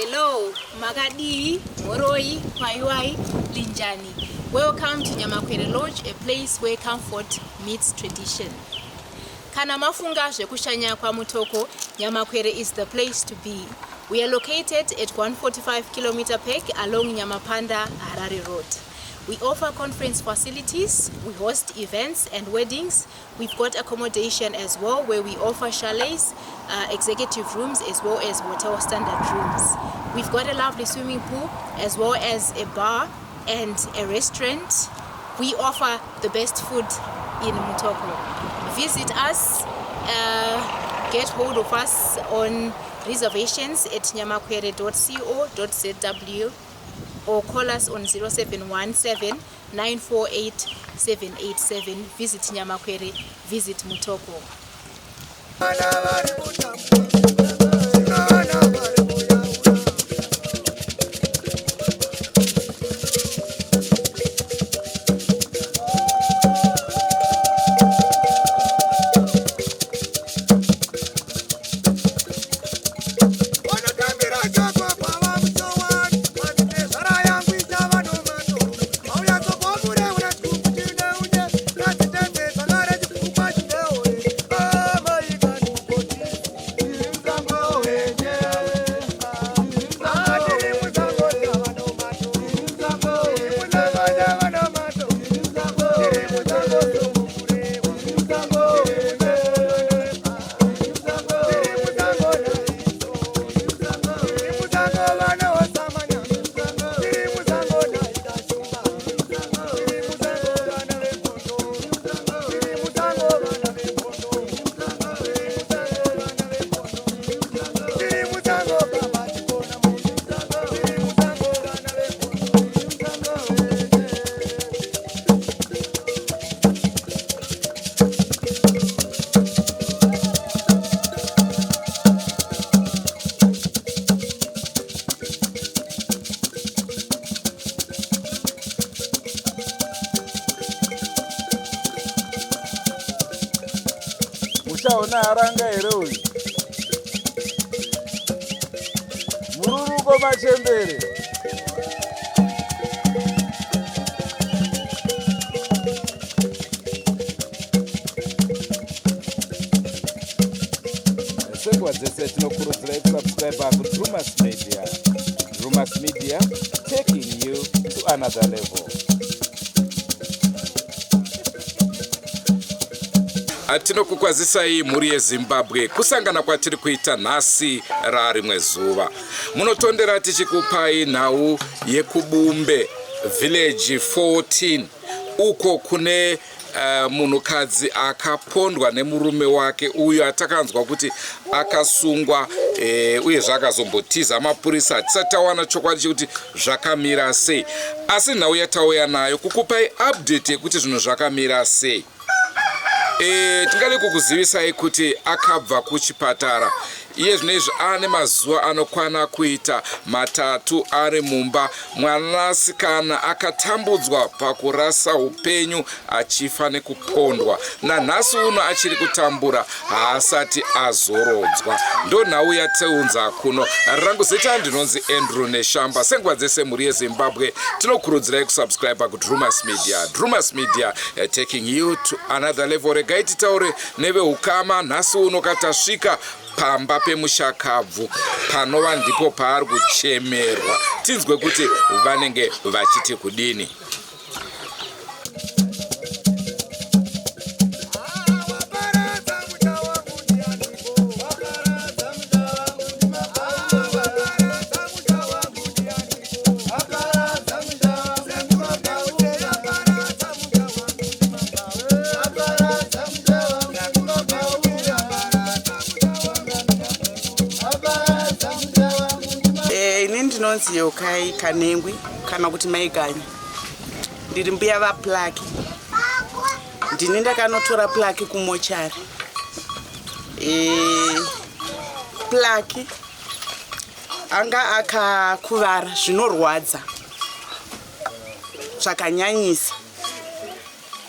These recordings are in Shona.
Hello, makadii, mhoroi, kwaiwai, linjani. Welcome to Nyamakwere Lodge, a place where comfort meets tradition. Kana mafunga zvekushanya kwaMutoko, Nyamakwere is the place to be. We are located at 145 kilometer peg along Nyamapanda Harare Road. We offer conference facilities, we host events and weddings. We've got accommodation as well where we offer chalets, executive rooms as well as hotel standard rooms. We've got a lovely swimming pool as well as a bar and a restaurant. We offer the best food in Mutoko. Visit us, get hold of us on reservations at nyamakwere.co.zw or call us on 0717 948 787. Visit Nyamakwere, visit Mutoko. Mushaona aranga here uyu? Mururuko machembere. Senguva dzese tinokurudzirai kusubscribe kuDrumas Media. Drumas Media, taking you to another level. Tinokukwazisai mhuri yeZimbabwe kusangana kwatiri kuita nhasi rarimwe zuva. Munotondera tichikupai nhau yekuBumbe Village 14 uko kune munhukadzi akapondwa nemurume wake uyo atakanzwa kuti akasungwa uyezve akazombotiza mapurisa. Hatisati tawana chokwadi chekuti zvakamira sei, asi nhau yatauya nayo kukupai update yekuti zvinhu zvakamira sei. Tingade kukuzivisai kuti akabva kuchipatara iye zvino izvi ane mazuva anokwana kuita 3 ari mumba. Mwanasikana akatambudzwa pakurasa upenyu achifa nekupondwa, nanhasi uno achiri kutambura, haasati azorodzwa. Ndo nhau yateunza kuno. Rangu zita ndinonzi Andrew Neshamba. Senguva dzese mhuri yeZimbabwe tinokurudzirai kusubscribe kuDrumas Media. Drumas Media, taking you to another level. Regai titaure neveukama nhasi uno katasvika pamba pemushakabvu panova ndipo paari kuchemerwa, tinzwe kuti vanenge vachiti kudini. Ini ndinonzi Yokai Kanengwi kana kuti Maiganya. Ndiri mbuya vaPlaki. Ndini ndakanotora Plaki kumochari. Plaki anga akakuvara zvinorwadza zvakanyanyisa.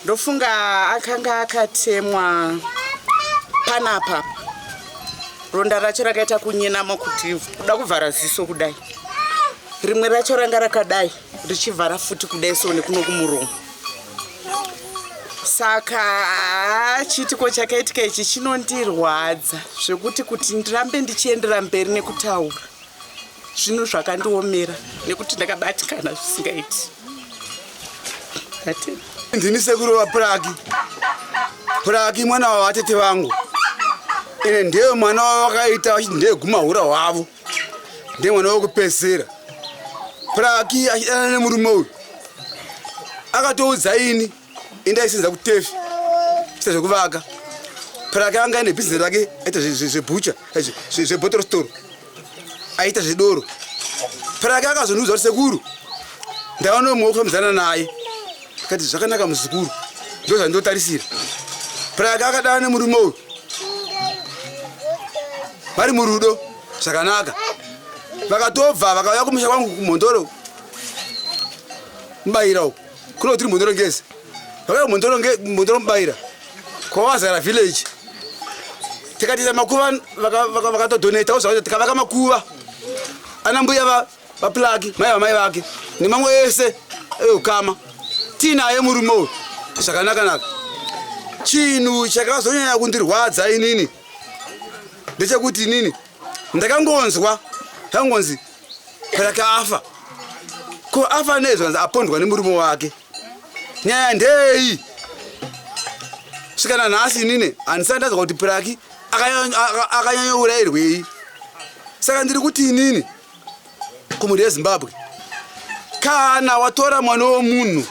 Ndofunga akanga akatemwa panapa. Ronda racho rakaita kunyenama kuti kuda kuvhara ziso kudai. Rimwe racho ranga rakadai richivhara futi kudai so nekuno kumuromo. Saka chiitiko chakaitika ichi chinondirwadza zvekuti kuti ndirambe ndichiendera mberi nekutaura zvinhu zvakandiomera nekuti ndakabatikana zvisingaiti. Ndini sekuru vaPuraki. Puraki mwana wavatete vangu. Ine ndiye mwana wavakaita vachiti ndiye gumahura hwavo. Ndiye mwana wekupedzisira. Puraki achidanana nemurume uyu. Akatoudza ini indaisenza kutefi chiita zvekuvaka. Puraki anga aine bhizinesi rake aita zvebhucha zvebottle store. Aita zvedoro. Puraki akazondiudza kuti sekuru ndaona mumwe wekufambidzana naye. Akati zvakanaka muzukuru ndozvandotarisira. Puraki akadana nemurume uyu vari murudo zvakanaka. Vakatobva vakauya kumusha kwangu kuMhondoro Mubayira uko kuno tiri Mhondoro Ngezi. Vakauya kuMhondoro Mhondoro Mubayira kwawazara village tikatiita makuva vakatodonetawo zvakaita tikavaka makuva ana mbuya vaplaki mai vamai vake nemamwe ese eukama tiinaye murume uyu zvakanakanaka. Chinhu chakazonyanya kundirwadza inini ndechekuti inini ndakangonzwa kangonzi Plaki afa. Ko afa nei zvanzi apondwa nemurume wake. Nyaya ndei? Svika nanhasi inini handisati ndanzwa kuti Plaki akanyanyourayirwei. Saka ndiri kuti inini kumhuri yeZimbabwe kana watora mwana wemunhu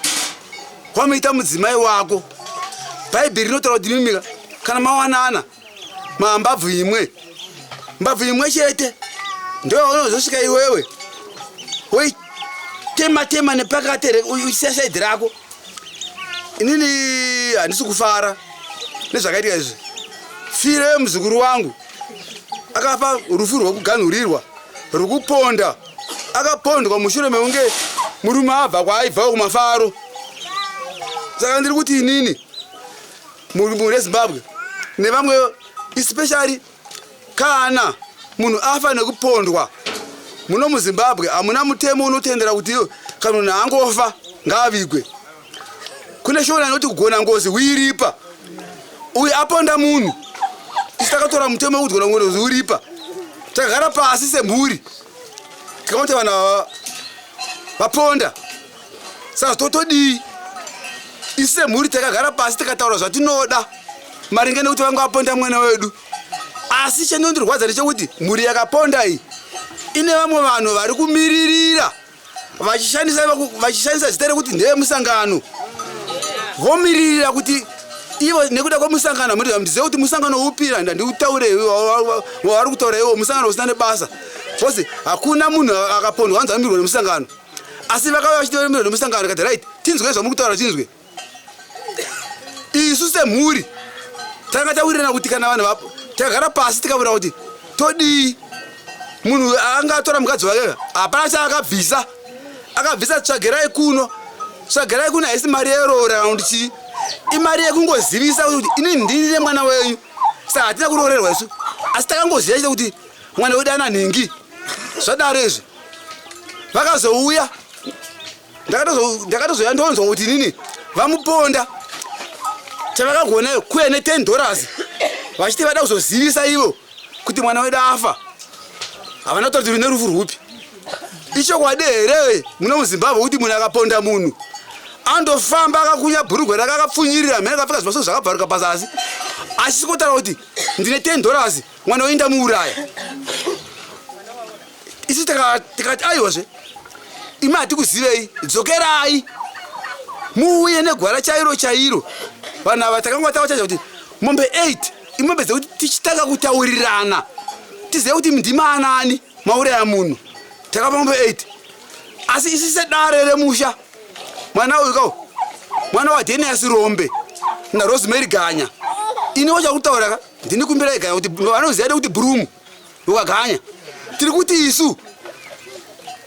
wamuita mudzimai wako bhaibheri rinotaura kuti mimika kana mawanana mambabvu imwe mbabvu imwe chete ndoyaunozosvika iwewe woitema tema nepakati uchisiya saidhi rako inini handisi kufara nezvakaitika izvi fire muzukuru wangu akafa rufu rwekuganhurirwa rwekuponda akapondwa mushure mekunge murume abva kwaaibvawo kumafaro saka ndiri kuti inini mhuri yezimbabwe nevamwe especially kana munhu afa nekupondwa muno muzimbabwe hamuna mutemo unotendera kuti kana munhu angofa ngaavigwe kune shona inoti kugona ngozi huiripa uyu aponda munhu isu takatora mutemo wekuti gona ngozi huiripa takagara pasi semhuri tikaona kuti vanhu vaponda saka totodii isu semhuri takagara pasi tikataura zvatinoda maringe nekuti vanga vaponda mwana wedu asi chinondirwadza ndechekuti mhuri yakaponda iyi ine vamwe vanhu vari kumiririra vachishandisa zita rekuti ndevemusangano vomiririra kuti ivo nekuda kwemusangano ndizive kuti musangano upi handiutaure wavari kutaura iwo musangano usina nebasa bcause hakuna munhu akapondwa anzi anomirwa nemusangano asi vakauya vachitimirwa nemusangano kati right tinzwe zvamuri kutaura tinzwe isu semhuri tanga tawirirana kuti kana vanhu takagara pasi tikavura kuti todii munhu anga atora mukadzi wake hapana chaakabvisa akabvisa tsvagirai kuno tsvagirai kuno haisi mari yeroora kana kuti chii imari yekungozivisa kuti ini ndini nemwana wenyu saka hatina kuroorerwa isu asi takangoziva chete kuti mwana wedu ana nhingi zvadaro izvi vakazouya ndakatozouya ndonzwa kuti inini vamuponda chavakagona kuya ne 10 dollars vachiti vada kuzozivisa ivo kuti mwana wedu afa havana kutaura kuti nerufu rwupi ichokwadi here muno muzimbabwe kuti munhu akaponda munhu andofamba akakunya bhurugwa rake akapfunyirira mhene akapfeka zvimaso zvakabvaruka pazasi achisi kutaura kuti ndine 10 dollars mwana wenyu ndamuuraya isu tikati aiwazve imi hatikuzivei dzokerai muuye negwara chairo chairo vanhu ava takanga tavachaja kuti mombe 8 imombe dzekuti tichitanga kutaurirana tizive kuti ndimaanani mauraya munhu takapa mombe 8 asi isi sedare remusha mwana uyu kau mwana wadenias rombe narosemary ganya ini wachakutaura ka ndini kumbirai ganya kuti vanoziva kuti bhurumu ukaganya tiri kuti isu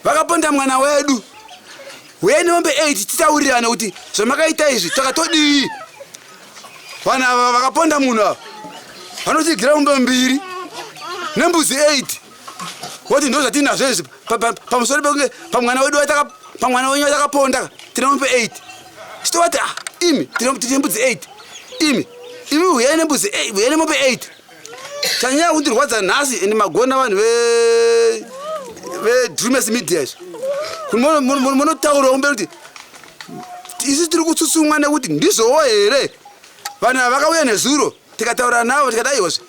vakaponda mwana wedu huyai nemombe 8 titaurirane kuti zvamakaita izvi takatodii vanhu ava vakaponda munhu ava vanotigira mombe mbiri Nembudzi 8 woti ndo zvatinazvo izvi pamusoro pekunge pamwana wedu pamwana wenyu watakaponda tine mombe 8. Chitovati ah, imi tine mbudzi 8, imi imi huyai nembudzi, huyai nemombe 8. Chanyanya kundirwadza nhasi, ende magona vanhu veDrumes Media izvi, munotaurawo kumberi kuti isu tiri kutsutsumwa nekuti ndizvowo here. Vanhu ava vakauya nezuro, tikataura navo, tikati aiwazve,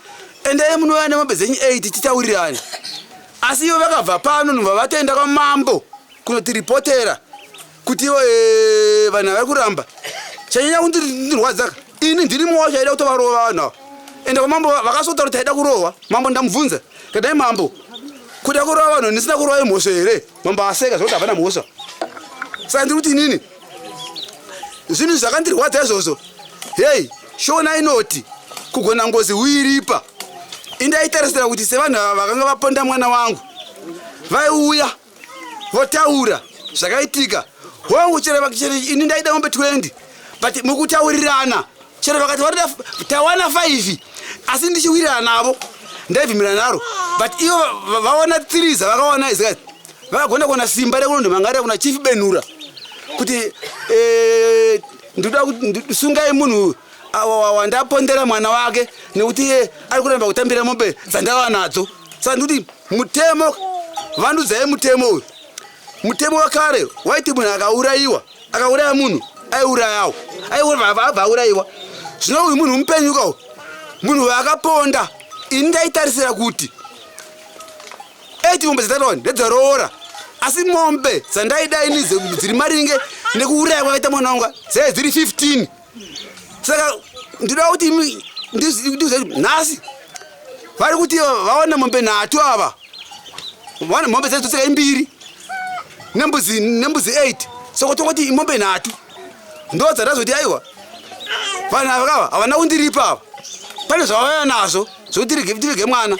endai munouya nemombe dzenyu 8 titaurirane. Asi ivo vakabva pano nobva vatoenda kwamambo kunotiripotera kuti ivo vanhu vari kuramba. Chanyanya kundirwadza, ini ndiri mwacho aida kutovarova vanhu ava. Ende kwamambo vakasotaura kuti taida kurohwa. Mambo ndamubvunza, kadai mambo, kuda kurova vanhu ndisina kurova imhosva here? Mambo aseka zvokuti havana mhosva. Saka ndiri kuti inini zvinhu zvakandirwadza izvozvo. Hei, Shona inoti kugona ngozi huiripa. Indaitarisira kuti sevanhu ava vakanga vaponda mwana wangu vaiuya votaura zvakaitika. Hongu, chero ini ndaida mombe 20, but mukutaurirana chero vakati varida tawana 5, asi ndichiwirirana navo ndaibvumirana naro. But ivo vawana 3 dzavakawana idzi, vakagona kuona simba rekunondomangarira kuna Chief Benura kuti ndoda kuti sungai munhu wandapondera mwana wake nekuti iye ari kuramba kutambira mombe dzandava nadzo. Saka ndikuti mutemo, vandudzai mutemo uyu. Mutemo wakare waiti munhu akaurayiwa, akauraya munhu aiurayawo, abva aurayiwa. Zvino uyu munhu mupenyu kawo, munhu waakaponda. Ini ndaitarisira kuti 8 mombe dzatataura ndedzeroora, asi mombe dzandaida ini dziri maringe nekuuraya kwakaita mwana wangu dzaive dziri 15. Saka ndinoda kuti ndiuze nhasi vari kuti vawana mombe nhatu ava, vawana mombe dzaidzotseka imbiri nembudzi 8. Saka tongoti imombe nhatu ndo dzandazoti aiwa, vanhu ava kava havana kundiripa ava. Pane zvavauya nazvo zvokuti tirege mwana,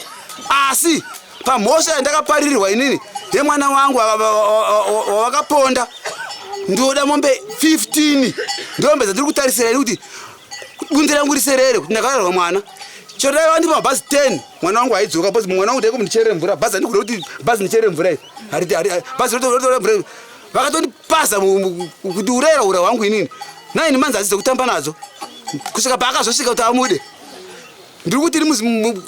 asi pamhosva yandakaparirirwa inini yemwana wangu wavakaponda, ndoda mombe 15. Ndo mombe dzandiri kutarisira ini kuti bunde rangu riserere kuti ndakararwa mwana. Chero dai vandipa mabhazi 10, mwana wangu aidzoka, because mwana wangu ndaiko ndicherere mvura. Bhazi handikuda kuti bhazi ndicherere mvura iyi, bhazi rotora mvura. Vakatondipaza kuti urayira ura hwangu inini 9 months hadzidze kutamba nadzo kusvika paakazosvika kuti amude. Ndiri kuti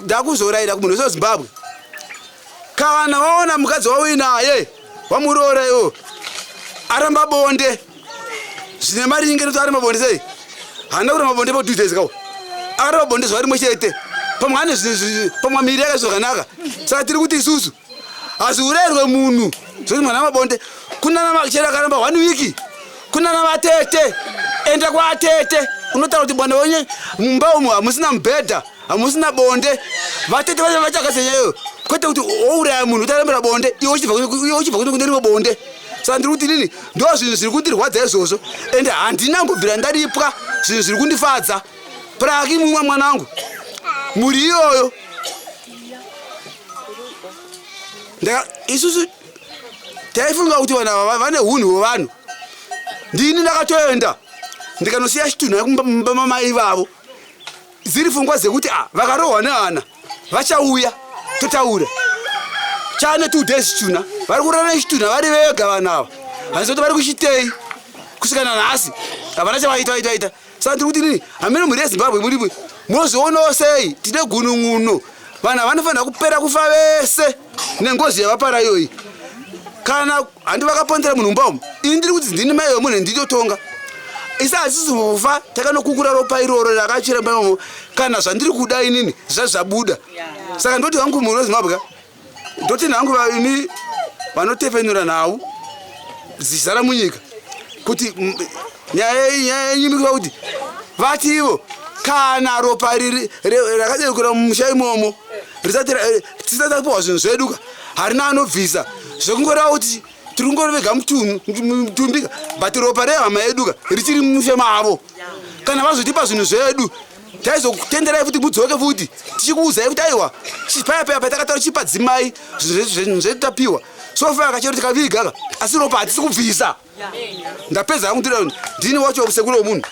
ndakuzorayira kumunhu wese weZimbabwe, kana waona mukadzi wauinaye wamuroora iwo aramba bonde zvine maringe nekuti aramba bonde sei, haana kuramba bonde po 2 days kawo, akaramba bonde zuva rimwe chete, pamwe ane pamwe miri yake zvakanaka. Saka tiri kuti isusu hazviurayirwe munhu zvokuti mwana mabonde kunana chero akaramba one week. Kunana vatete, enda kwatete unotaura kuti bwana wenyu mumba umu hamusina mubhedha, hamusina bonde. Vatete vacho vachakasenyayo, kwete kuti wouraya munhu utarambira bonde iwe uchibva kune rimwe bonde. Saka ndiri kuti inini ndo zvinhu zviri kundirwadza izvozvo, ende handina mbobvira ndaripwa zvinhu zviri kundifadza. Praki mumwe mwana wangu, mhuri iyoyo isusu taifunga kuti vanhu ava vane hunhu hwevanhu. Ndini ndakatoenda ndikanosiya chitunha kumba mamai vavo, dziri pfungwa dzekuti a vakarohwa nehana vachauya totaura. Chane 2 days chitunha, vari kurara nechitunha vari vega vanhu ava. Handisi kuti vari kuchitei kusvika nanhasi, havana chavaita vaita vaita. Saka ndiri kuti nini hamene mhuri yeZimbabwe muri mozvionawo sei? Tine gunun'uno, vanhu havanofanira kupera kufa vese nengozi yavapara iyoyi. Kana handi vakapondera munhu mumba umu, ini ndiri kuti ndini mai wemunhu, nditotonga. Isi hatisi kufa takanokukura ropa iroro rakachira mumba imomo. Kana zvandiri kuda inini zvisati zvabuda, saka ndoti hangu munhu weZimbabwe ka, ndoti hangu imi vanotefenura nhau dzizara munyika kuti nyaya yenyu mikuva kuti vati ivo kana ropa riri rakadeukira mumusha imomo risati tisati tapiwa zvinhu zvedu ka, harina anobvisa. Zvekungoreva kuti tiri kungovega mutumbi ka, but ropa rehama yedu ka richiri mumusha mavo. Kana vazotipa zvinhu zvedu, taizokutenderai futi mudzoke futi tichikuudzai kuti aiwa, paya paya patakataura chipa dzimai zvinhu zvedu tapiwa. So far kachero tikaviga ka, asi ropa hatisi kubvisa. Ndapedza hangu, ndini wacho sekuru wemunhu.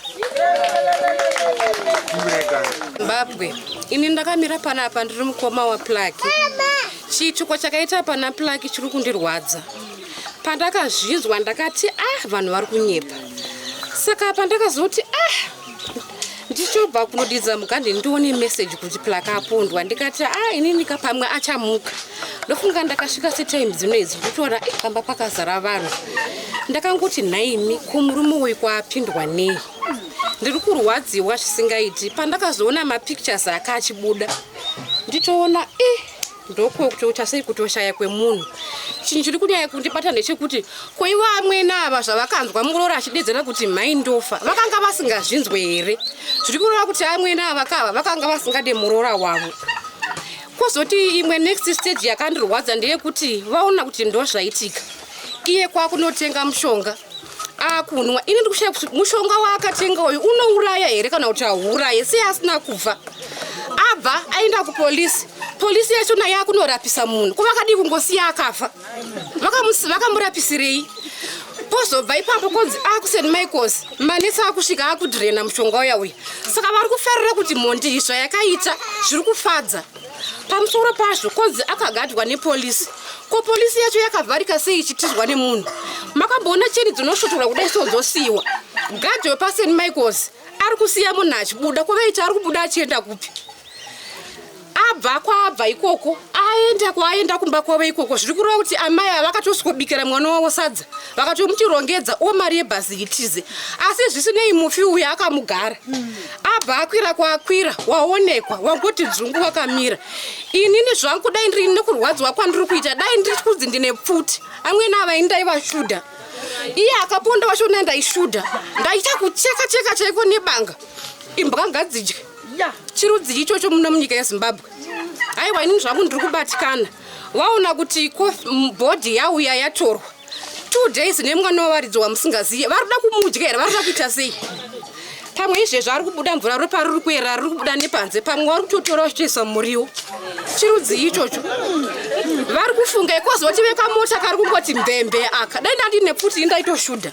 Zimbabwe. Ini ndakamira panapa ndiri mukoma waPlaki. Chiitiko chakaita pana Plaki chiri kundirwadza. Pandakazvinzwa ndakati ah, vanhu vari kunyepa. Saka pandakazoti ah, ndichobva kunodidza mugandini ndione meseji kuti Plaki apondwa, ndikati ah, inini ka pamwe achamuka. Ndofunga ndakasvika setime dzino idzi ndotoona eh, pamba pakazara vanhu. Ndakangoti nhaimi, ko murume uyu kwaapindwa nei? Ndiri kurwadziwa zvisingaiti. Pandakazoona mapictures aka achibuda nditoona eh, ndokutoita sei kutoshaya kwemunhu. Chinhu chiri kunyanya kundibata ndechekuti koivo amwene ava zvavakanzwa muroora achidedzera kuti mhai ndofa, vakanga vasingazvinzwe here? Zviri kureva kuti amwene ava kava vakanga vasingade muroora wavo. Kozoti imwe next stage yakandirwadza ndeyekuti vaona kuti ndozvaitika, iye kwakunotenga mushonga akunwa. Ini ndikushaya kuti mushonga waakatenga uyu unouraya here kana kuti hauuraye, sei asina kufa? Abva aenda kupolisi, polisi yacho naye akunorapisa munhu, ko vakadii kungosiya akafa? Vakamurapisirei? Pozobva ipapo konzi akuSt Michaels, manesi akusvika akudhirena mushonga uya uya. Saka vari kufarira kuti mhondi iyi zvayakaita zviri kufadza. Pamusoro pazvo konzi akagadwa nepolisi, ko polisi yacho yakavharika sei ichitizwa nemunhu? Makamboona cheni dzinosvotorwa kudai so dzosiyiwa? Gadhi wepaSt Michaels ari kusiya munhu achibuda, kuvaita ari kubuda achienda kupi? Abva kwaabva ikoko aenda kwaaenda kumba kwavo ikoko, zviri kureva kuti amai ava vakatosvikobikira mwana wavo sadza, vakatomutirongedza o mari yebhazi itize. Asi zvisinei mufi uyu akamugara, abva akwira kwaakwira, waonekwa wangoti dzungu wakamira. Inini zvangu dai ndiri nekurwadziwa kwandiri kuita, dai ndiri kunzi ndine pfuti, amweni ava ini ndaivashudha. Iye akaponda wachona ndaishudha, ndaita kucheka cheka chaiko nebanga, imbwa ngadzidye. Chirudzi ichocho muno munyika yeZimbabwe. Aiwa, inini zvangu ndiri kubatikana. Waona kuti bhodhi yauya yatorwa 2 days nemwana wavaridzi wamusingaziye, vari kuda kumudya here? Vari kuda kuita sei? Pamwe izvezvo ari kubuda mvura, ropa riri kuera, riri kubuda nepanze, pamwe vari kutotora vachitoisa muriwo. Chirudzi ichocho vari kufunga ikozoti vekamota kari kungoti mbembe aka, dai ndandine pfuti indaitoshudha.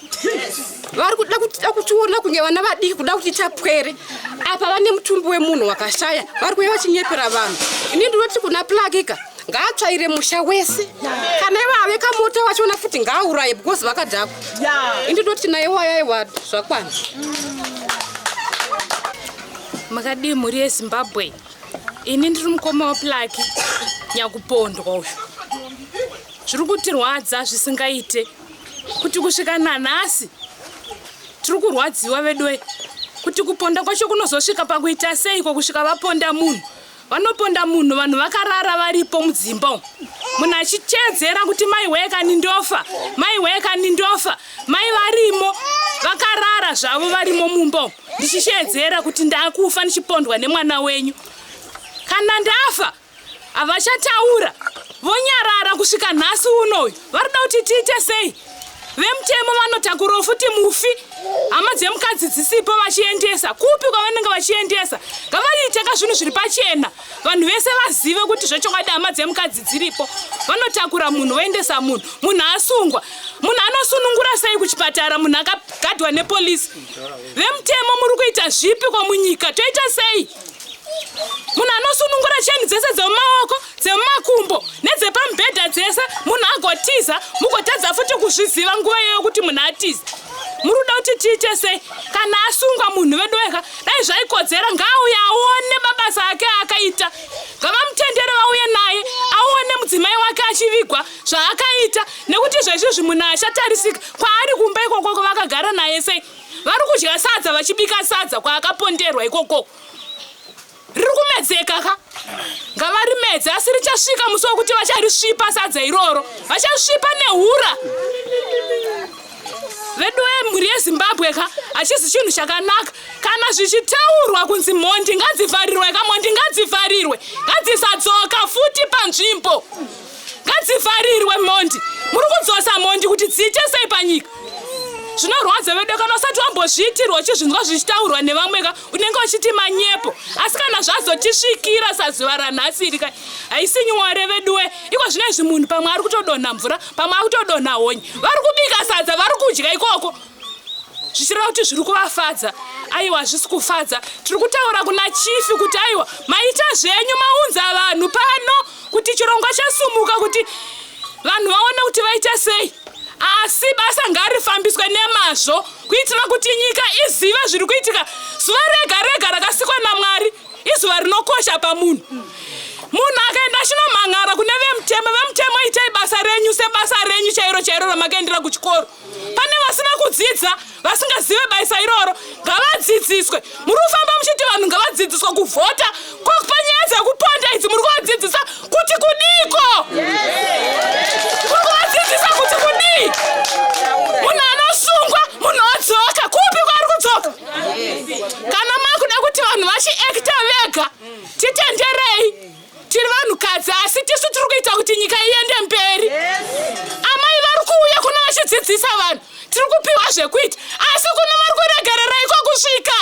Vari kuda kutiona kunge vana vadiki, kuda kutiita pwere. Apa vane mutumbi wemunhu wakashaya, vari kuuya vachinyepera vanhu. Ini ndinoti kuna Plakika ngaatsvaire musha wese, kana ivo avekamota vachona futi ngaauraye because vakadhakwa. Ini ndinoti naye wayaiwa zvakwana. Makadii mhuri yeZimbabwe? Ini ndiri mukoma waPlaki nyakupondwa uyu. Zviri kutirwadza zvisingaite kuti kusvika nanhasi tiri kurwadziwa veduwe, kuti kuponda kwacho kunozosvika pakuita seiko kusvika vaponda munhu. Vanoponda munhu vanhu vakarara varipo mudzimba umu, munhu achichedzera kuti mai wekani ndofa, mai wekani ndofa, mai varimo vakarara zvavo varimo mumba umu, ndichishedzera kuti ndakufa ndichipondwa nemwana wenyu. Kana ndafa havachataura, vonyarara kusvika nhasi unoyu. Vari kuda kuti tiite sei? Vemutemo vanotakurawo futi mufi, hama dzemukadzi dzisipo, vachiendesa kupi kwavanenge vachiendesa? Ngavaite ka zvinhu zviri pachena, vanhu vese vazive kuti zvechokwadi hama dzemukadzi dziripo. Vanotakura munhu voendesa munhu, munhu asungwa. Munhu anosunungura sei kuchipatara munhu akagadwa nepolisi? Vemutemo muri kuita zvipi komunyika? Toita sei? Munhu anosunungura cheni dzese dzemumaoko, dzemumakumbo nedzepamubhedha dzese, munhu agotiza, mugotadza futi kuzviziva nguva iyoyo kuti munhu atiza. Muri kuda kuti tiite sei kana asungwa munhu vedu wega? Dai zvaikodzera ngaauye aone mabasa ake aakaita, ngavamutendere vauye naye aone mudzimai wake achivigwa zvaakaita, nekuti zvaizvizvi munhu achatarisika kwaari kumba ikokoko vakagara naye sei? Vari kudya sadza, vachibika sadza kwaakaponderwa ikokoko. Riri kumedzeka ka, ngavarimedze, asi richasvika musi wekuti vacharisvipa sadza iroro, vachasvipa nehura. Veduwe, mhuri yeZimbabwe ka, hachizi chinhu chakanaka kana zvichitaurwa kunzi mhondi ngadzivharirwe ka. Mhondi ngadzivharirwe, ngadzisadzoka futi panzvimbo, ngadzivharirwe mhondi. Muri kudzosa mhondi kuti dziite sei panyika? Zvinorwadza vedu, kana usati wambozviitirwa uchizvinzwa zvichitaurwa nevamwe ka, unenge uchiti manyepo, asi kana zvazotisvikira sazuva ranhasi iri ka, haisi nyore veduwe. Iko zvino izvi munhu pamwe ari kutodonha mvura, pamwe ari kutodonha honye, vari kubika sadza, vari kudya ikoko. Zvichireva kuti zviri kuvafadza. Aiwa hazvisi kufadza. Tiri kutaura kuna chifi kuti aiwa maita zvenyu maunza vanhu pano kuti chirongwa chasumuka kuti vanhu vaone kuti vaita sei. Asi basa ngarifambiswe nemazvo kuitira kuti nyika izive zviri kuitika. Zuva rega rega rakasikwa naMwari izuva rinokosha pamunhu. Munhu akaenda achinomhan'ara kune vemutemo, vemutemo itai basa renyu sebasa renyu chairo chairo ramakaendera kuchikoro. Pane vasina kudzidza vasingazive baisa iroro ngavadzidziswe. Muri kufamba muchiti vanhu ngavadzidziswe kuvhota, ko panyaya dzekuponda idzi muri kuvadzidzisa kuti kudiiko? Muri kuvadzidzisa kuti kudii? Munhu anosungwa, munhu odzoka, kupi kwaari kudzoka? Kana makuda kuti vanhu vachiekta vega, titenderei. Tiri vanhukadzi asi tisu tiri kuita kuti nyika iende mberi. Amai vari kuuya kuno vachidzidzisa vanhu, tiri kupiwa zvekuita, asi kuno vari kuregerera iko kusvika.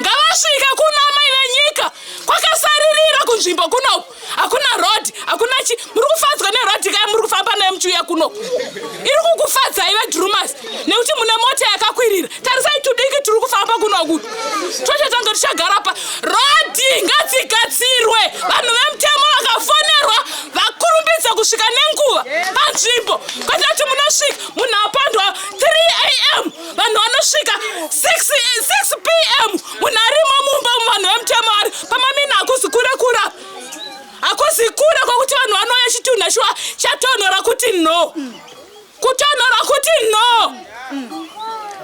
Ngavasvike kuno amai venyika, kwakasaririra kunzvimbo kunoku, hakuna road, hakuna chi. Muri kufadzwa neroad kai muri kufamba nayo muchiuya kunoku? Iri kukufadzai vedrumas nekuti mune mota yakakwirira. Tarisai tudiki turi kufamba kunoku, tocho tanga tichagara pa rodhi. Ngadzigadzirwe, vanhu vemutemo vakafonerwa vakurumbidze kusvika nenguva panzvimbo, kwete kuti munosvika munhu apondwa 3 am, vanhu vanosvika 6 pm, munhu arimo mumba, vanhu vemutemo vari pamamina. Hakuzi kure kure, hakuzi kure kwokuti vanhu vanouya chitunha shuwa chatonhora kuti no, kutonhora kuti no.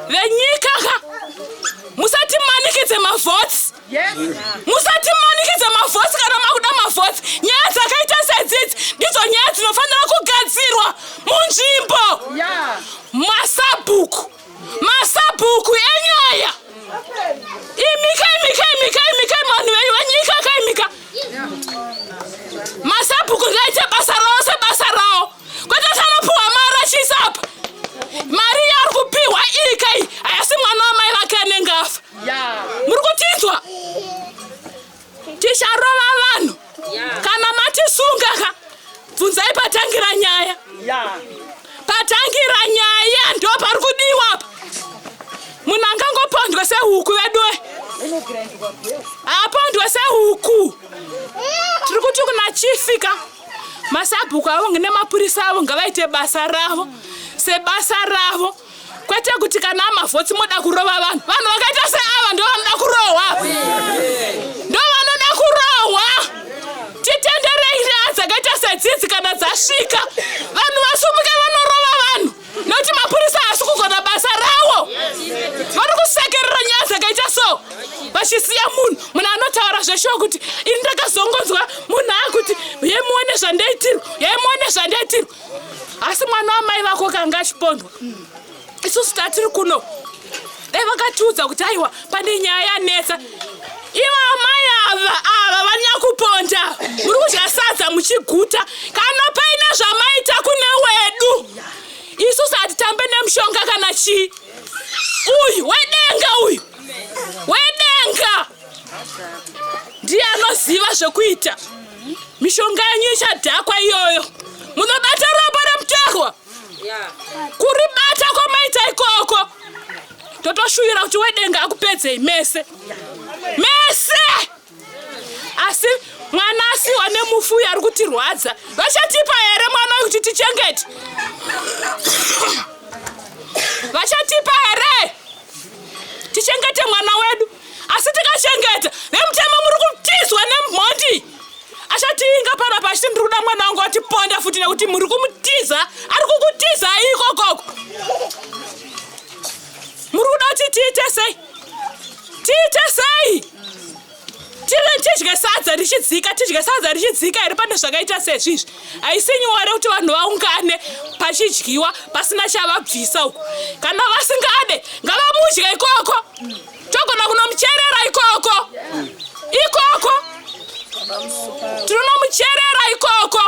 Venyika ka, musati manikidze mavhotsi, musati manikidze mavhotsi. Kana makuda mavhotsi, nyaya dzakaita sedzidzi ndidzo nyaya dzinofanira kugadzirwa munzvimbo. Masabhuku, masabhuku enyaya, imika, imika, imika, imika, vanhu venyu venyika kaimika. Masabhuku ngaite basa ravo sebasa ravo, kwete kuti anopiwa mari achiisa apa. Mari yaari kupiwa iyi kai hayasi mwana wamai vake anenge afa. Muri kutinzwa? Ticharova vanhu kana matisunga ka. Bvunzai patangira nyaya, patangira nyaya ndo pari kudiwa apa. Munhu angangopondwe sehuku veduwe? Apondwe sehuku. Tiri kuti kuna chifika masabhuku avo nemapurisa avo ngavaite basa ravo sebasa ravo, kwete kuti kana amavhotsi moda kurova vanhu. Vanhu vakaita seava ndo vanoda kurohwa, ndo vanoda kurohwa. Titenderei nyaya dzakaita sedzidzi kana dzasvika, vanhu vasumuke vanorova vanhu, nekuti mapurisa haasi kugona basa rawo. Vari kusekerera nyaya dzakaita so, vachisiya munhu. Munhu anotaura zveshuwa kuti ini ndakazongonzwa munhu akuti yemuone zvandaitirwa, yemuone zvandaitirwa, asi mwana wamai vako kanga achipondwa. Isusu tatiri kuno, dai vakatiudza kuti aiwa pane nyaya yanetsa. Ivo amai ava, ava vanyakuponda, muri kudya sadza muchiguta. Kana paine zvamaita kune wedu, isusu hatitambe nemushonga kana chii. Uyu wedenga, uyu wedenga ndiye anoziva zvekuita. Mishonga yenyu ichadhakwa iyoyo. Munobata ropa remutorwa, kuribata kwamaita ikoko, totoshuvira kuti wedenga akupedzei mese mese. Asi mwana asiwa nemufu uyu ari kutirwadza. Vachatipa here mwana uyu kuti tichengete? Vachatipa here tichengete mwana wedu? Asi tikachengeta, vemutemo muri kutizwa nemhondi. Achatiinga panapa achiti ndiri kuda mwana wangu, atiponda futi nekuti muri kumutiza. Ari kukutizai ikokoko. Muri kuda kuti tiite sei? Tiite sei? Tidye sadza richidzika, tidye sadza richidzika here? Pane zvakaita sezvizvi haisi nyore kuti vanhu vaungane pachidyiwa pasina chavabvisa uku. Kana vasingade ngavamudye ikoko, togona kunomucherera ikoko ikoko, tinonomucherera ikoko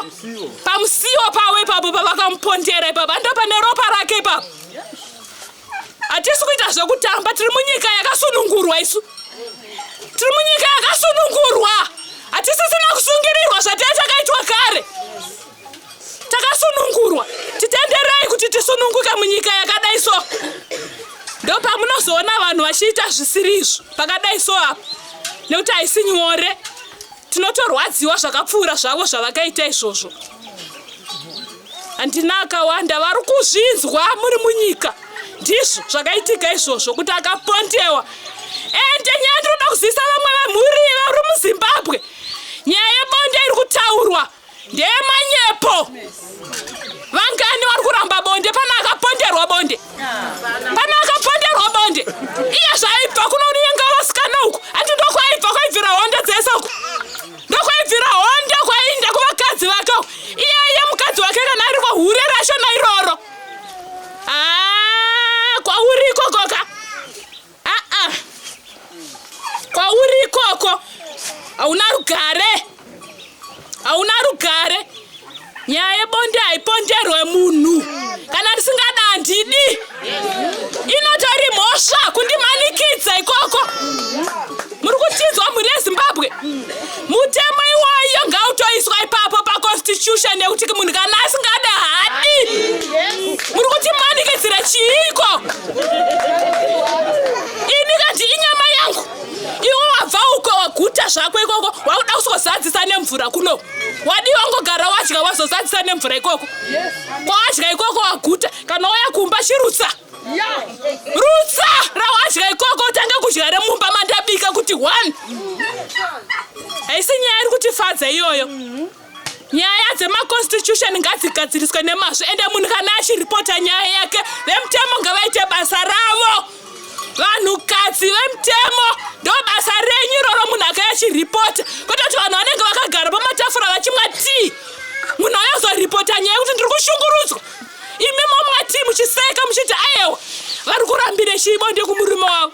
pamusiwo pavo ipapo pavakamupondera ipapo, ando pane ropa rake ipapo. Hatisi kuita zvekutamba, tiri munyika yakasunungurwa isu, tiri munyika yakasunungurwa. Hatisisina kusungirirwa zvatai takaitwa kare, takasunungurwa. Titenderei kuti tisununguke munyika yakadai so. Ndopamunozoona vanhu vachiita zvisiri izvo pakadai so apa, nekuti haisi nyore. Tinotorwadziwa zvakapfuura zvavo zvavakaita izvozvo. Handina akawanda vari kuzvinzwa muri munyika. Ndizvo zvakaitika izvozvo kuti akapondewa. Ende nyaya ndinoda kuzivisa vamwe vemhuri vari muZimbabwe, nyaya yebonde iri kutaurwa ndeyemanyepo. Vangani vari kuramba bonde? Pana akaponderwa bonde, pana akaponderwa bonde. Iye zvaibva kunonyenga vasikana uku, ati ndokwaibva kwaibvira hondo dzese uku, ndokwaibvira hondo kwaiinda kuvakadzi vake uku. Iyeye mukadzi wake kana ariko hure racho nairoro. Ah, kwauri ikokoka aa, kwauri ikoko hauna rugare, hauna rugare. Nyaya yebonde haiponderwe munhu. Kana ndisingada handidi, inotori mhosva kundimanikidza ikoko. Muri kutinzwa mhuri yeZimbabwe? Mutemo iwoyo ngautoiswa ipapo paconstitution yekuti munhu kana asingada haadi. Muri kutimanikidzira chiiko? Ini kanti inyama yangu. Iwe wabva uko waguta zvako ikoko, wakuda kuzozadzisa nemvura kuno. Wadiwa ngogara wadya wazozadzisa nemvura ikoko. Kwawadya ikoko waguta, kana waya kumba chirutsa. Rutsa rawadya ikoko utange kudya remumba mandabika kuti one. Haisi nyaya iri kutifadza iyoyo. Nyaya dzemaconstitution ngadzigadziriswe nemazvo, ende munhu kana achiripota nyaya yake, vemutemo ngavaite basa ravo. Vanhukadzi vemutemo, ndo basa renyu iroro. Munhu akauya achiripota, kwete kuti vanhu vanenge vakagara pamatafura vachimwa tii, munhu ayozoripota nyaya yekuti ndiri kushungurudzwa, imi momwa tii muchiseka muchiti ayewa, vari kurambire chiibonde kumurume wavo.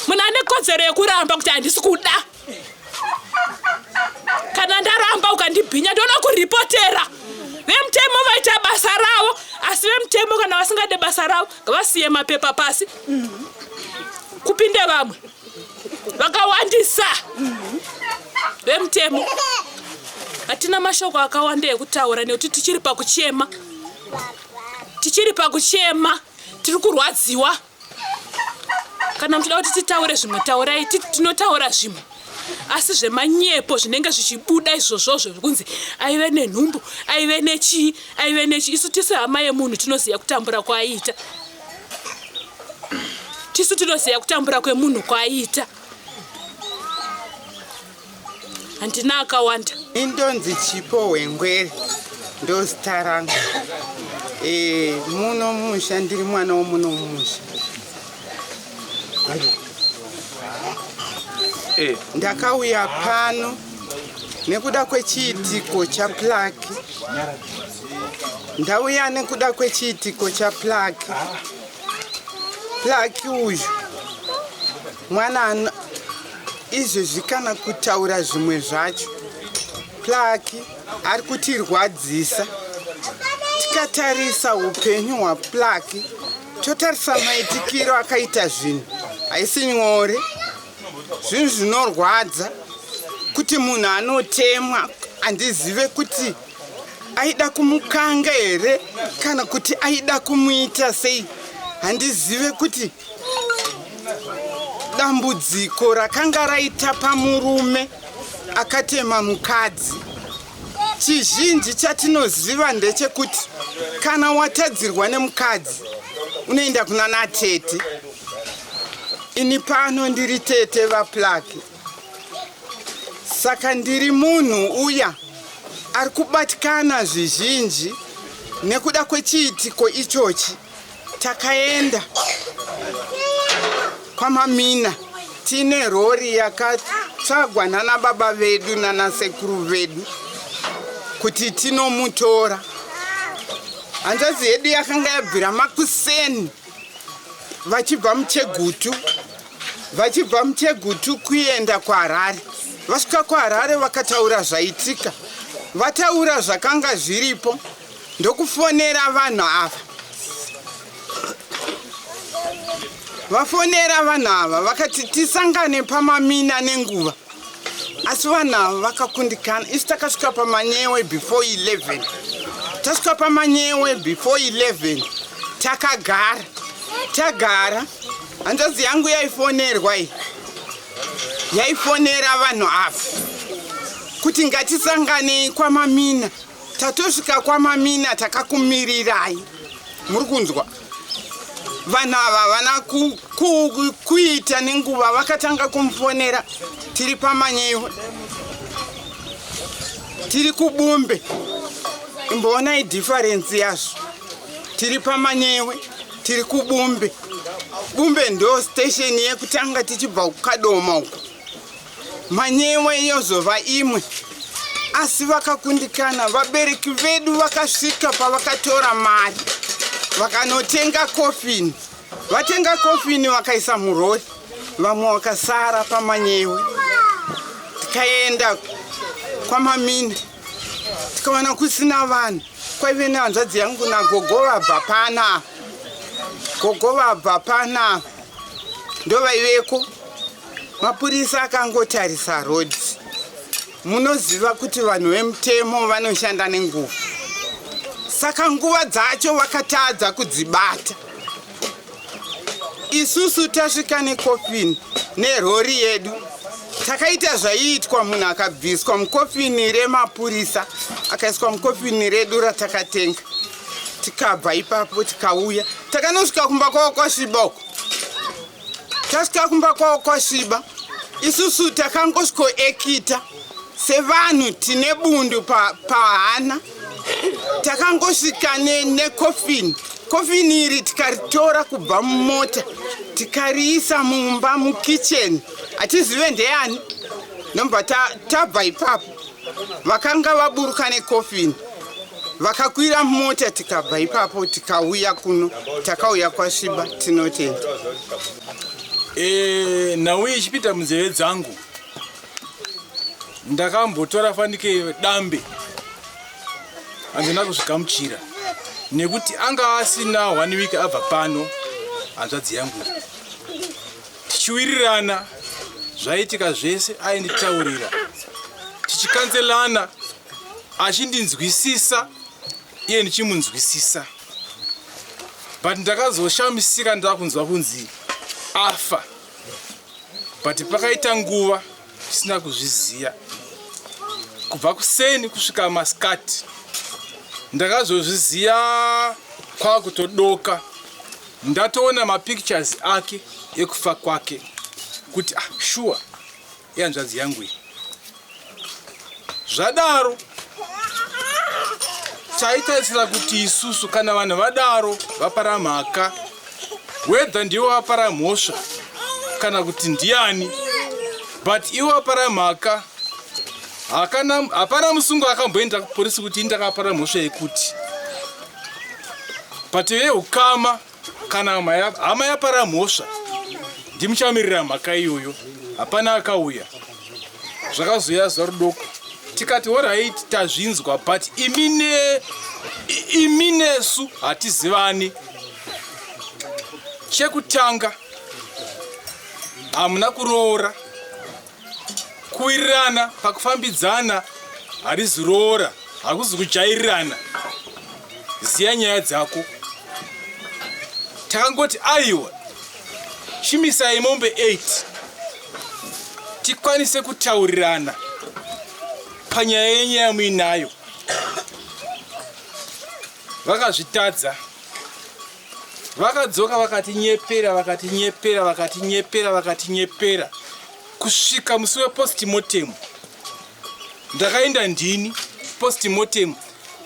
Munhu ane kodzero yekuramba kuti handisi kuda. Kana ndaramba ukandibhinya, ndoda kuripotera. Vemutemo vaita basa ravo, asi vemutemo kana vasingade basa ravo ngavasiye mapepa pasi kupinde vamwe vakawandisa. Vemutemo, hatina mashoko akawanda ekutaura nekuti tichiri pakuchema, tichiri pakuchema, tiri kurwadziwa. Kana muchida kuti titaure zvimwe, taurai, tinotaura zvimwe, asi zvemanyepo zvinenge zvichibuda izvozvozvo zvekunzi aive nenhumbu, aive nechii, aive nechii, isu tisu hama yemunhu tinoziva kutambura kwaaiita. Tisu tinoziva kutambura kwemunhu kwaaiita. Handina akawanda. Indonzi Chipo Hwengwere, ndozita rangu. Muno mumusha ndiri mwana womuno mumusha. Ndakauya pano nekuda kwechiitiko chaPlaki. Ndauya nekuda kwechiitiko chaPlaki. Plaki uyu mwana izvezvi kana kutaura zvimwe zvacho, Plaki ari kutirwadzisa. Tikatarisa upenyu hwaPlaki, totarisa maitikiro akaita zvinhu, haisi nyore. Zvinhu zvinorwadza kuti munhu anotemwa. Handizive kuti aida kumukanga here kana kuti aida kumuita sei. Handizive kuti dambudziko rakanga raita pamurume akatema mukadzi. Chizhinji chatinoziva ndechekuti kana watadzirwa nemukadzi unoenda kuna natete. Ini pano ndiri tete vaPlaki, saka ndiri munhu uya ari kubatikana zvizhinji nekuda kwechiitiko ichochi. Takaenda kwaMamina tine rori yakatsvagwa nana baba vedu nanasekuru vedu kuti tinomutora. Hanzvadzi yedu yakanga yabvira makuseni vachibva muChegutu, vachibva muChegutu kuenda kuHarare. Vasvika kuHarare vakataura zvaitika, vataura zvakanga zviripo, ndokufonera vanhu ava. Vafonera vanhu ava vakati tisangane paMamina nenguva, asi vanhu ava vakakundikana. Isu takasvika paManyewe before 11. Tasvika paManyewe before 11, takagara. Tagara, hanzvadzi yangu yaifonerwa iyi, yaifonera vanhu ava kuti ngatisanganei kwaMamina. Tatosvika kwaMamina, takakumirirai. Muri kunzwa? Vanhu ava havana kuita nenguva, vakatanga kumufonera tiri paManyewe, tiri kuBumbe. Imboonai difference yazvo. Tiri paManyewe, tiri kuBumbe. Bumbe ndo station yekutanga tichibva kuKadoma uko. Manyewe yozova imwe. Asi vakakundikana. Vabereki vedu vakasvika pavakatora mari, vakanotenga kofini. Vatenga kofini, vakaisa murori, vamwe vakasara paManyewe. Tikaenda kwaMamina, tikawana kusina vanhu. Kwaive nehanzvadzi yangu nagogo vabva pana, gogo vabva pana, ndovaiveko. Mapurisa akangotarisa road. Munoziva kuti vanhu vemutemo vanoshanda nenguva, saka nguva dzacho vakatadza kudzibata. Isusu tasvika nekofini nerori yedu, takaita zvaiitwa, munhu akabviswa mukofini remapurisa, akaiswa mukofini redu ratakatenga. Tikabva ipapo, tikauya, takanosvika kumba kwavo kwasviba uko. Tasvika kumba kwavo kwasviba, isusu takangosvikoekita sevanhu tine bundu pahana. Takangosvika nekofini, kofini iri tikaritora kubva mumota, tikariisa mumba mukicheni. Hatizive ndeyani. Nobva tabva ipapo, vakanga vaburuka nekofini, vakakwira mota, tikabva ipapo, tikauya kuno, takauya kwasviba. Tinotenda. Nhau ichipinda munzeve dzangu, ndakambotora fanike dambe, handina kuzvigamuchira nekuti anga asina one week abva pano hanzvadzi yangu. Tichiwirirana zvaitika zvese, ainditaurira, tichikanzelana, achindinzwisisa, iye ndichimunzwisisa. But ndakazoshamisika ndakunzwa kunzi afa, but pakaita nguva tisina kuzviziva, kubva kuseni kusvika masikati. Ndakazozviziva kwakutodoka, ndatoona mapictures ake ekufa kwake, kuti ah, sure, ihanzvadzi yangu iyi. Zvadaro, taitarisira kuti isusu kana vanhu vadaro vapara mhaka, whether ndivo vapara mhosva kana kuti ndiani, but ivo vapara mhaka, hapana musungo akamboenda kupolisi kuti ini ndakapara mhosva yekuti. But veukama, kana hama yapara mhosva, ndimuchamirira mhaka iyoyo. Hapana akauya. Zvakazoya zuva rudoko, tikati alright, tazvinzwa, but imi nesu hatizivani. Chekutanga, hamuna kuroora. Kuwirirana pakufambidzana harizi roora, hakuzi kujairirana. Ziya nyaya dzako. Takangoti aiwa, chimisai mombe 8 tikwanise kutaurirana panyaya yenyaya muinayo. Vakazvitadza. Vakadzoka, vakatinyepera, vakatinyepera, vakatinyepera, vakatinyepera kusvika musi wepostmortem. Ndakaenda ndini postmortem.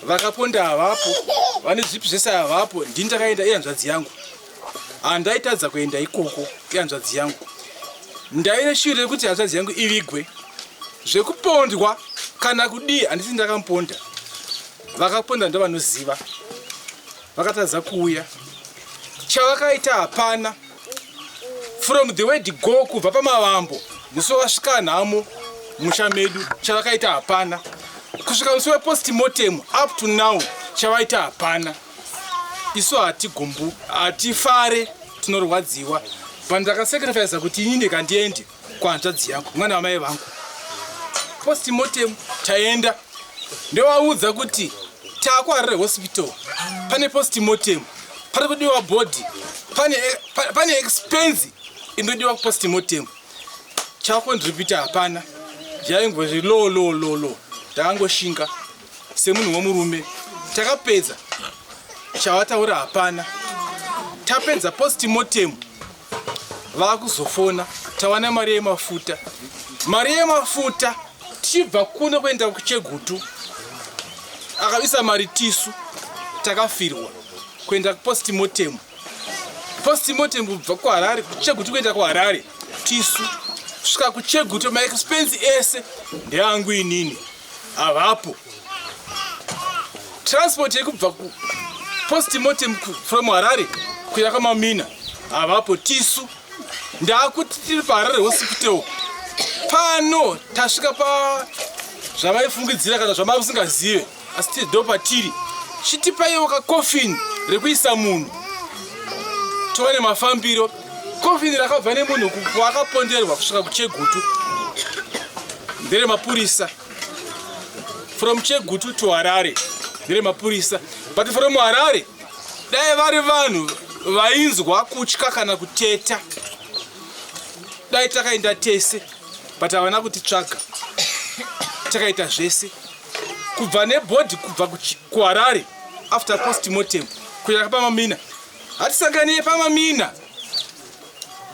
Vakaponda havapo, vane zvipi zvese havapo. Ndini ndakaenda, ihanzvadzi yangu. Handaitadza kuenda ikoko, ihanzvadzi yangu. Ndaine shuviro yekuti hanzvadzi yangu ivigwe. Zvekupondwa kana kudii, handisi ndakamuponda. Vakaponda ndovanoziva. Vakatadza kuuya, chavakaita hapana. From the word go, kubva pamavambo, musi wakasvika nhamo musha medu, chavakaita hapana. Kusvika musi wepostmortem, up to now, chavaita hapana. Isu hatigumbu, hatifare, tinorwadziwa. But ndakasacrifica kuti ini ndikandiende kuhanzvadzi yangu, mwana wamai vangu. Postmortem taenda, ndovaudza kuti takuHarare Hospital, pane postmortem, pari kudiwa body. Pane, pane expense inodiwa kupostmortem. Chakontribute hapana. Jaingozvi low low low low. Takangoshinga semunhu wemurume. Takapedza. Chavataura hapana. Tapedza postmortem. Vakuzofona tawana mari yemafuta. Mari yemafuta tichibva kuno kuenda kuChegutu. Akabisa mari tisu takafirwa kuenda kupostmortem. Postmortem kubva kuHarare kuChegutu kuenda kuHarare tisu kusvika kuChegutu maexpense ese ndeangu inini havapo. Transport yekubva kupostmortem from Harare kuya kwaMamina havapo tisu. Ndakuti tiri paHarare hospital pano tasvika pa zvavaifungidzira kana zvamamusingazive asi ndo patiri. Chitipaiwo kakofini rekuisa munhu tiwane mafambiro. Kofini rakabva nemunhu kwaakaponderwa kusvika kuChegutu nderemapurisa. From Chegutu to Harare nderemapurisa, but from Harare dai vari vanhu vainzwa kutya kana kuteta dai takaenda tese, but havana kutitsvaga. Takaita zvese kubva nebody kubva kuHarare after postmortem kuya paMamina. Hatisanganei paMamina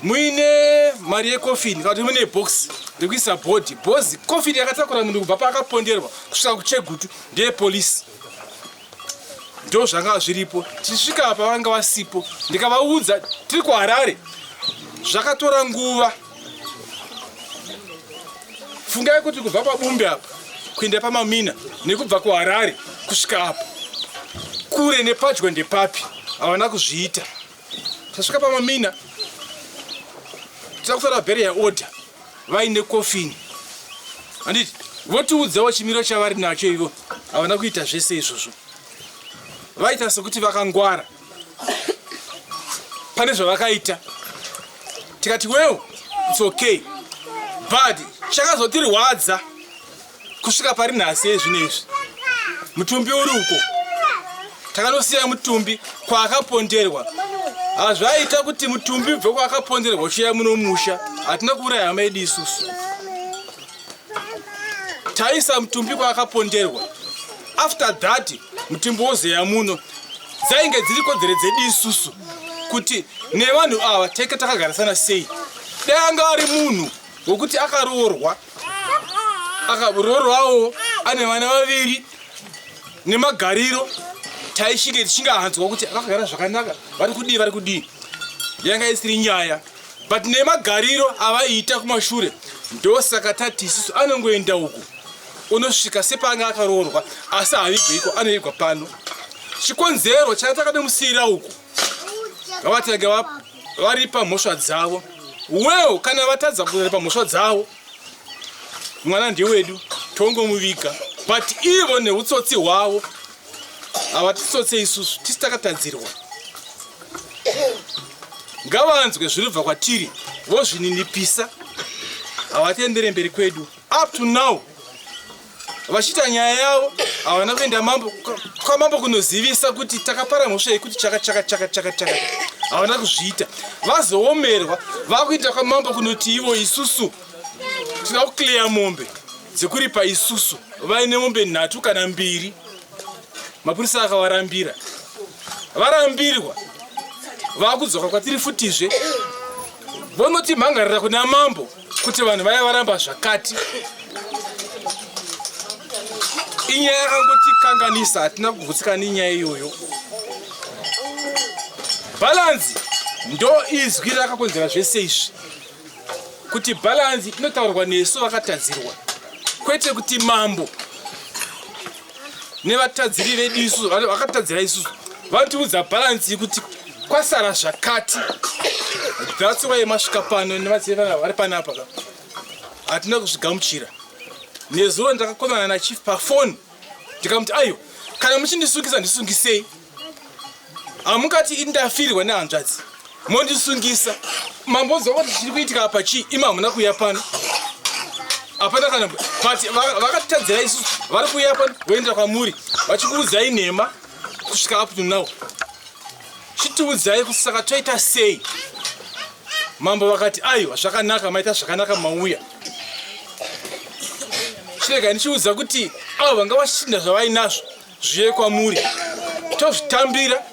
muine mari yekofini kana kuti muine box rekuisa body bhozi. Kofini yakatakura munhu kubva paakaponderwa kusvika kuChegutu ndeyepolisi. Ndo zvanga zviripo. Tichisvika apa vanga vasipo, ndikavaudza tiri kuHarare. Zvakatora nguva. Fungai kuti kubva paBumbe apa kuenda paMamina nekubva kuHarare kusvika apa kure nepadyo ndepapi? Havana kuzviita. Tasvika paMamina tida kutora burial order vaine kofini, handiti? Votiudzawo chimiro chavari nacho ivo. Havana kuita zvese izvozvo. Vaita sekuti vakangwara pane zvavakaita. Tikati, well, it's okay, but chakazotirwadza kusvika pari nhasi ezvino izvi, mutumbi uri uko. Takanosiya mutumbi kwaakaponderwa. Hazvaita kuti mutumbi ubve kwaakaponderwa uchiuya muno musha. Hatina kuuraya hama yedu isusu. Taisa mutumbi kwaakaponderwa, after that mutumbi wozoya muno. Dzainge dziri kodzero dzedu isusu kuti nevanhu ava teke takagarisana sei. Dai anga ari munhu wekuti akaroorwa, akaroorwawo ane vana vaviri nemagariro taisvike tichingahanzwa kuti akagara zvakanaka, vari kudii, vari kudii, yanga isiri nyaya. But nemagariro avaiita kumashure, ndosaka tati isusu anongoenda uku unosvika sepanga akaroorwa, asi havigweiko, anoigwa pano. Chikonzero changa takatomusiyira uku, ngavatange varipa mhosva dzavo. Well, kana vatadza kuripa mhosva dzavo, mwana ndewedu, tongomuviga. But ivo neutsotsi hwavo havatitsotse isusu tisi takatadzirwa. Ngavanzwe zvinobva kwatiri vozvininipisa, havatendere mberi kwedu. Up to now vachiita nyaya yavo, havana kuenda mambo kwamambo kunozivisa kuti takapara mhosva yekuti chaka chaka chaka chaka chaka. Havana kuzviita. Vazoomerwa vakuita kwamambo kunoti ivo isusu tinoda kuclear mombe dzekuripa isusu vaine mombe nhatu kana mbiri. Mapurisa akavarambira. Varambirwa, vakudzoka kwatiri futizve, vonotimhangarira kuna mambo kuti vanhu vaya varamba zvakati. Inyaya yakangotikanganisa, hatina kugutsikana nenyaya iyoyo. Balance ndo izwi rakakonzera zvese izvi, kuti balance inotaurwa nesu vakatadzirwa, kwete kuti mambo nevatadziri vedu isusu vakatadzira isusu vanotiudza balance yekuti kwasara zvakati. That's why masvika pano nevadzivana vari panapa. Hatina kuzvigamuchira. Nezuro ndakakonana nachief pafoni, ndikamuti, aiwa, kana muchindisungisa ndisungisei. Hamungati indafirwa nehanzvadzi mondisungisa. Mambonzwa kuti chiri kuitika apa chii? Imi hamuna kuuya pano, hapana kana. But vakatitadzira isusu vari kuuya pano, voenda kwamuri vachikuudzai nhema kusvika up to now. Chitiudzai kuti saka toita sei? Mambo vakati aiwa zvakanaka maita zvakanaka mauya. Chirega ndichiudza kuti avo vanga vasina zvavainazvo zviye kwamuri. Tozvitambira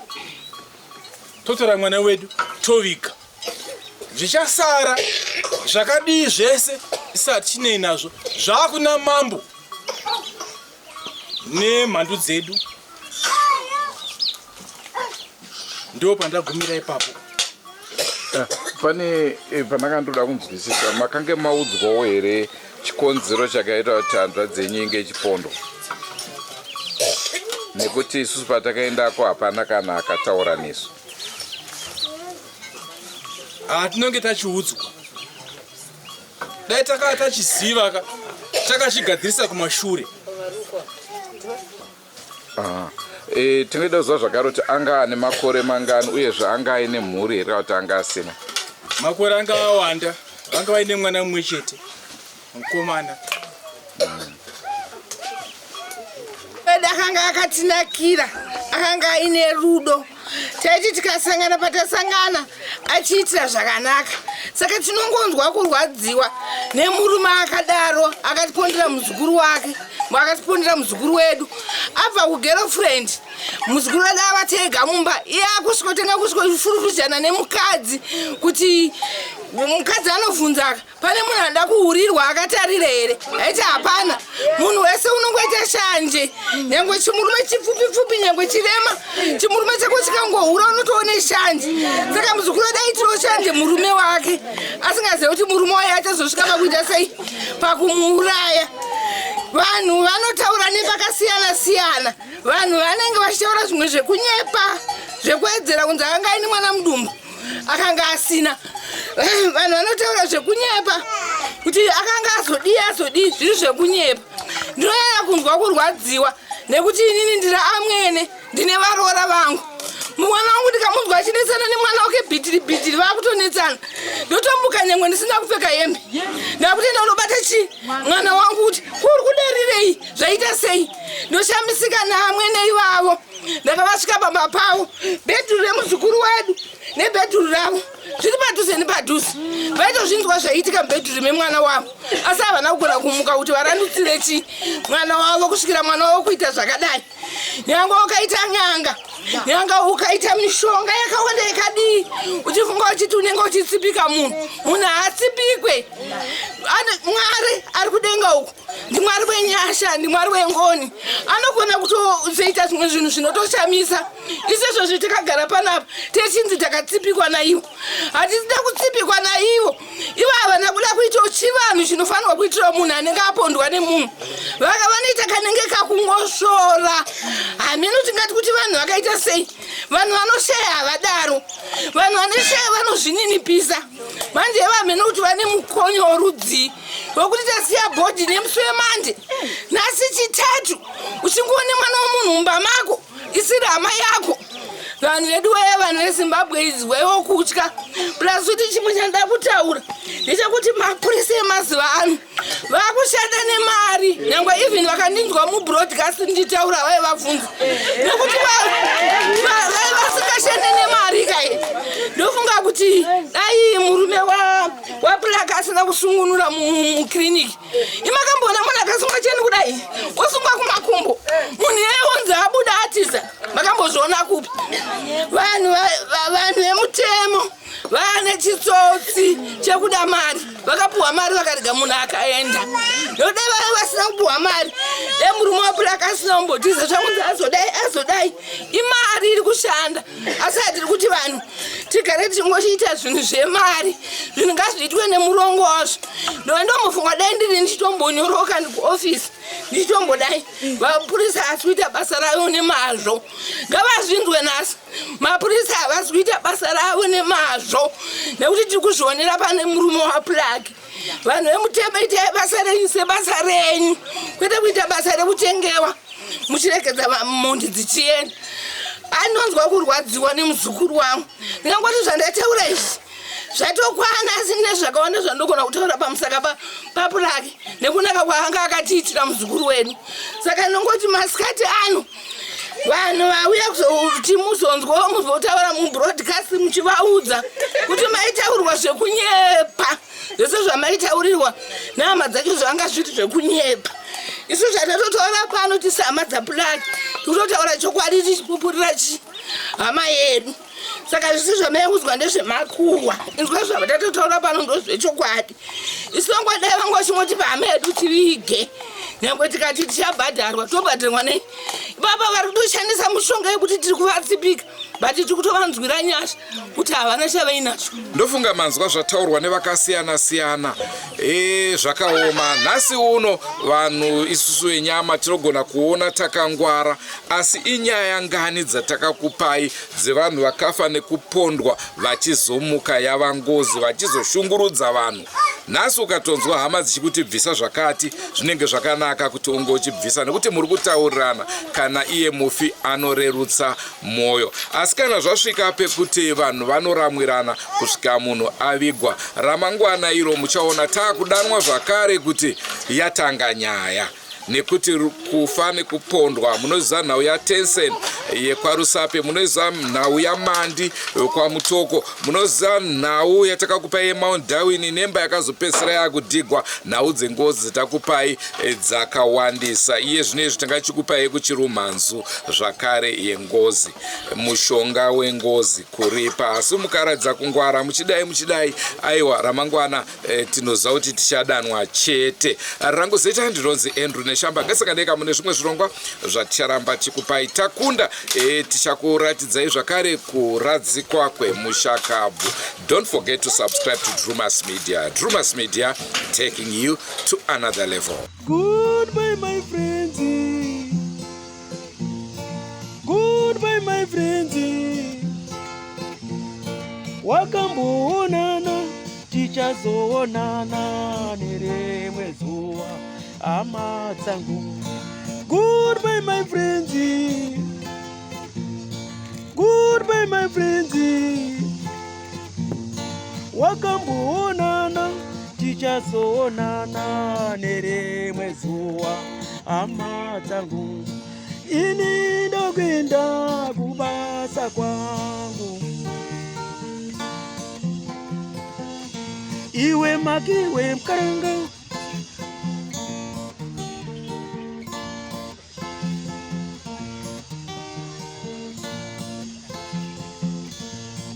totora mwana wedu toviga. Zvichasara zvakadii zvese isati chinei nazvo zvakuna mambo nemhandu dzedu ndo pandagumira ipapo. Eh, pane eh, pandanga ndoda kunzwisisa makange maudzwawo here chikonzero chakaita kuti hanzvadzi yenyu inge ichipondwa nekuti isusu patakaendako hapana kana akataura nesu hatinonge tachiudzwa dai takava tachiziva ka takachigadzirisa kumashure E, tingaida kuziva zvakare kuti anga ane makore mangani uyezve anga aine mhuri here kana kuti anga asina makore anga awanda vanga vaine mwana mumwe chete mukomana Ed akanga akatinakira akanga aine rudo taiti tikasangana patasangana achiitira zvakanaka saka tinongonzwa kurwadziwa nemurume akadaro akatipondera muzukuru wake akatipondera muzukuru wedu abva kugerofriend muzukuru wedu ava tega mumba iye akusvikotenga kusvikofurufudzana nemukadzi kuti mukadzi anobvunzaka pane munhu anoda kuhurirwa akatarira here aiti hapana munhu wese unongoita shanje nyangwe chimurume chipfupi pfupi nyangwe chirema chimurume chako chikangohura unotoone shanje saka muzukuru wedu aitirawo shanje murume wake asingazive kuti murume waye achazosvika pakuita sei pakumuuraya vanhu vanotaura nepakasiyana siyana vanhu vanenge vachitaura zvimwe zvekunyepa zvekuedzera kunzi anga aine mwana mudumbu akanga asina vanhu vanotaura zvekunyepa kuti akanga azodii azodii zviri zvekunyepa ndinonyanya kunzwa kurwadziwa nekuti inini ndiri amwene ndine varoora vangu mwana wangu ndikamunzwa achinetsana nemwana wake bhitiri bhitiri vakutonetsana ndotomuka nyangwe ndisina kupfeka hembe ndakutoenda unobata chii mwana wangu kuti kuri kudarirei zvaita sei ndoshamisika naamwene ivavo ndakavasvika pamba pavo bhedhuru remuzukuru wedu nebhedhuru ravo zviri padhuze nepadhuze vaitozvinzwa zvaiitika mubhedhuru memwana wavo asi havana kugona kumuka kuti varandutsire chii mwana wavo kusvikira mwana wavo kuita zvakadai nyangwe ukaita n'anga nyanga ukaita mishonga yakawanda yakadii uchifunga uchiti unenge uchitsipika munhu munhu haatsipikwe mwari ari kudenga uku ndimwari wenyasha ndimwari wengoni anogona kutozoita zvimwe zvinhu zvinotoshamisa isezvozvi takagara panapa techinzi takatsipikwa naivo hatisida kutsipikwa naivo ivo havana kuda kuitawo chivanhu chinofanirwa kuitirawo munhu anenge apondwa nemunhu vaka vanoita kanenge kakungosvora hameno tingati kuti vanhu vakaita sei vanhu vanoshaya havadaro vanhu vanoshaya vanozvininipisa manje vamheno kuti vane mukonyo worudzii wekuti tasiya bhodhi nemusi wemande nhasi chitatu uchingoone mwana womunhu mumba mako isiri hama yako vanhu vedu wee vanhu vezimbabwe izwaiwo kutya plus kuti chimwe chandoda kutaura ndechekuti mapurisa emazuva ano vakushanda nemari nyangwe even vakandinzwa mubroadcast ndichitaura vai vabvunza nekuti vai vasingashande nemari kai ndofunga kuti dai murume waplaka asina kusungunura muclinic imakamboona munhu akasungwa cheni kudai osungwa kumakumbo munhu iyeye onzi abuda atiza makambozviona kupi vanhu vanhu vemutemo vane chitsotsi chekuda mari vakapuhwa mari vakarega munhu akaenda nodai vave vasina kupuhwa mari dai murume waplaka asina kumbotiza zvakunzi azodai azodai imari iri kushanda asi hatiri kuti vanhu tigare tichingochiita zvinhu zvemari zvinhu ngazviitwe nemurongo wazvo ndova ndomufunga dai ndiri ndichitombonyoroka ndikuofisi ndichitombodai vapurisa asi kuita basa ravo nemazvo ngavazvinzwe nhasi mapurisa havasi kuita basa ravo nemazvo nekuti tiri kuzvionera pane murume waplagi vanhu vemutemo itai basa renyu sebasa renyu kwete kuita basa rekutengewa muchiregedza mhondi dzichienda anonzwa kurwadziwa nemuzukuru wangu ndingangoti zvandataura izvi zvatokwana asi ndine zvakawanda zvandogona kutaura pamusaka papuraki nekunaka kwaanga akatiitira muzukuru wedu saka ndinongoti masikati ano Vanhu vauya kuzoti muzonzwawo muzotaura mubroadcast muchivaudza kuti maitaurwa zvekunyepa zvese zvamaitaurirwa nehama dzacho zvanga zviri zvekunyepa. Isu zvatatotaura pano tisi hama dzaPulaki tikutotaura chokwadi tichipupurira chi hama yedu. Saka zvisi zvamaiudzwa ndezvemakuhwa. Inzwa zvatatotaura pano ndozvechokwadi. Isu vangodai vanga vachingotipa hama yedu tivige. Nyangwe tikati tichabhadharwa tobhadharwa nei? Baba vari kutoshandisa mushonga yekuti tiri kuvatsipika but tiri kutovanzwira nyasha kuti havana chavainacho. Ndofunga manzwa zvataurwa nevakasiyana siyana. E, zvakaoma. Nhasi uno vanhu isusu venyama tinogona kuona takangwara, asi inyaya ngani dzatakakupai dzevanhu vakafa nekupondwa vachizomuka yava ngozi vachizoshungurudza vanhu. Nhasi ukatonzwa hama dzichikuti bvisa zvakati, zvinenge zvakanaka kuti unge uchibvisa nekuti muri kutaurirana kana iye mufi anorerutsa mwoyo. Asi kana zvasvika pekuti vanhu vanoramwirana kusvika munhu avigwa, ramangwana iro muchaona taakudanwa zvakare kuti yatanga nyaya. Nekuti kufa nekupondwa, munoziva nhau yaTensen yekwaRusape, munoziva nhau yaMandi kwaMutoko, munoziva nhau yatakakupai yeMount Darwin nemba yakazopedzisira yakudhigwa. Nhau dzengozi dzatakupai dzakawandisa. Iye zvino izvi tangachikupai yekuChirumhanzu zvakare yengozi, mushonga wengozi kuripa. Asi mukaratidza kungwara muchidai muchidai, aiwa ramangwana tinoziva kuti tichadanwa chete. Rangu zita ndinonzi Andrew Neshamba. Ngatisangane mune zvimwe zvirongwa zvaticharamba tikupai. Takunda tichakuratidzai zvakare kuradzikwa kwemushakabvu. Don't forget to subscribe to Drewmas Media. Drewmas Media, taking you to another level. Goodbye my friends. Goodbye my friends. Wakamboonana tichazoonana nerimwe zuva hama dzangu. Goodbye my friends. Goodbye my friends. Wakamboonana tichazoonana nerimwe zuva hama dzangu. Ini ndokuenda kubasa kwangu. Iwe makiwe mkaranga.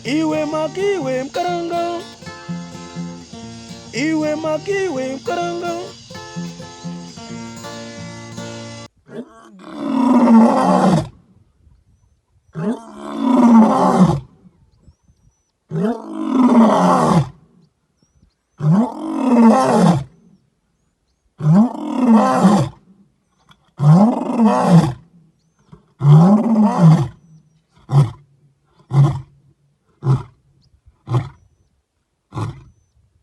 Iwe makiwe mkaranga. Iwe makiwe mkaranga.